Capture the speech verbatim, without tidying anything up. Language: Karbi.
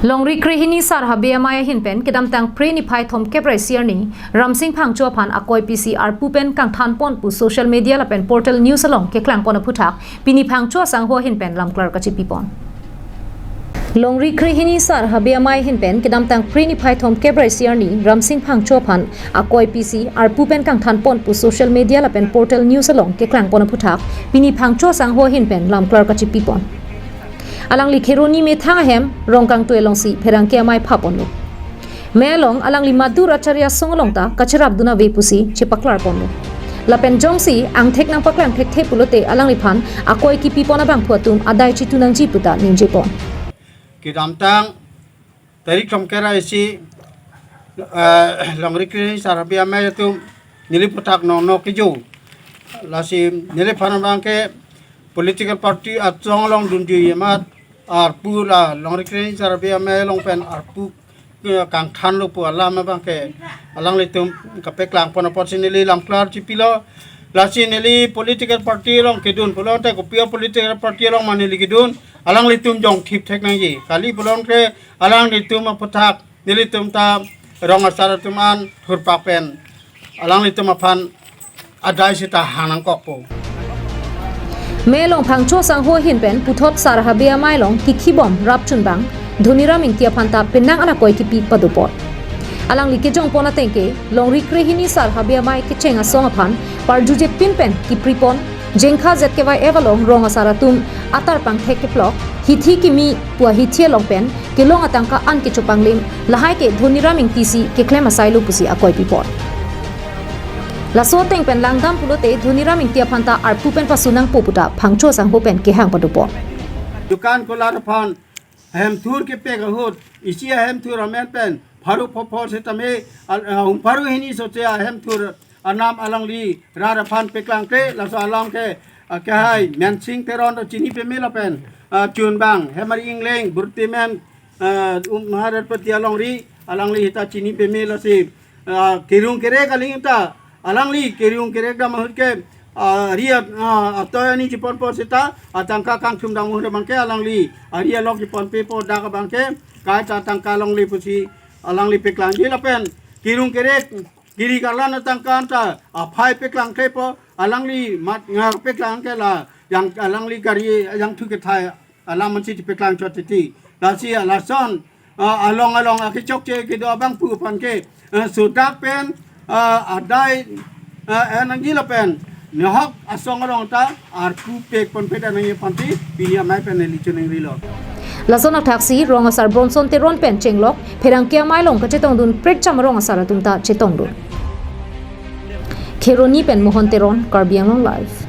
Longri krehini Sar Habe Amei ahin pen kedamtang Phre niphai thomkep ra isi arni Ramsing Phangcho aphan akoi pisi arpu pen kangthan pon pu social media lapen portal news along keklang pon aphuthak pini Phangcho asangho ahin pen lamklar kachipi pon. Longri krehini Sar Habe Amei ahin pen kedamtang Phre niphai thomkep ra isi arni Ramsing Phangcho aphan akoi pisi arpu pen kangthan pon pu social media lapen portal news along keklang pon aphuthak pini Phangcho asangho ahin pen lamklar kachipi pon. Alangli Kheroni methang ahem Rongkangtui alongsi pherangke amei pha ponlo. Mei along alangli Madhur Acharya asong along ta kacherap dun ave pusi chepaklar ponlo. Lapen jongsi angthek nangpaklang thekthe pulote alangliphan akoi kipi pon abangphu atum adai chitu nangji puta ningje pon. Kedamtang tarik thomkep ra isi, eh, Longri krehini Sar Habe Amei atum neli aphuthak nong nok kejo. Lasi neliphan abangke political party asong along dunjui amat arpu la Longri krehini Sar Habe Amei along pen arpu, eh, kangthanlo pu alam abangke alanglitum kapeklang pon apotsi neli lamklar chipilo. Lasi neli political party along kedun pulote kopi a-political party along ma neli kedun, alanglitum jongthip thek nangji. Kali pulote alanglitum aphuthak nelitum ta rong asar atum an thurpak pen alanglitum aphan adai seta hang nangkokpo. Mei along Phangcho asangho ahin pen puthot Sar Habe Amei along kikhibom rapchunbang Dhoniram Ingti aphan ta penang an akoi kipi pado pon. Alangli kejong pon ateng ke Longri krehini Sar Habe Amei kecheng asong aphan parjuje pin pen kipri pon, Jengkha Z K Y F along rong asar atum atar pangthek keplok, hithi kimi pu ahithi along pen kelong atangka an kecho panglim, lahai ke Dhoniram Ingti si keklem asailo pusi akoi pi pon. Laso ateng pen langdam pulote Dhoniram Ingti aphan ta arpu pen pasu nangpo puta Phangcho asangho pen kehang pado pon. Dukan kolar aphan hemthur kepek ahut, isi ahemthur amen pen pharo pho pho setame, al-, ah, hum pharo hini sote ahemthur anam alangli rat aphan peklangkle, laso alam ke, ah, kehai Mensing Teron ta chini peme lapen, ah, chunbang Hemari Ingleng, Burtimen, ah, um, Harat Pati alongri, alangli ta chini peme lasi, ah, kerung kerek aling ta, alangli kerung kerek dam ahut ke, ah, ri at-, ah, atoi ani chipon po seta, atangka kangthum dam ahut abangke alangli, ah, ri alok chipon pe po dak abangke, kaita atangka alangli pusi, alangli peklangji lapen, kerung kerek, kiri karlan atangka anta, aphai peklangkle po, alangli mat nga peklang ke la, yang alangli gari yang thu kethai, alam mansi peklang chot titi. Lasi alason, ah, along along akechokche kedo abangphu aphan ke, ah, sudak pen, ah, adai, ah, en nangji lapen nahok asong along ta arpu pek pon peda nangji aphansi pini amei pen neli choningri lo. Lason athaksi rong asar Bronson Teron pen chenglok pherangke amei along kachetongdun prekjam rong asar atum ta chetongdun. Kheroni pen Mohon Teron, Karbi Anglong Live.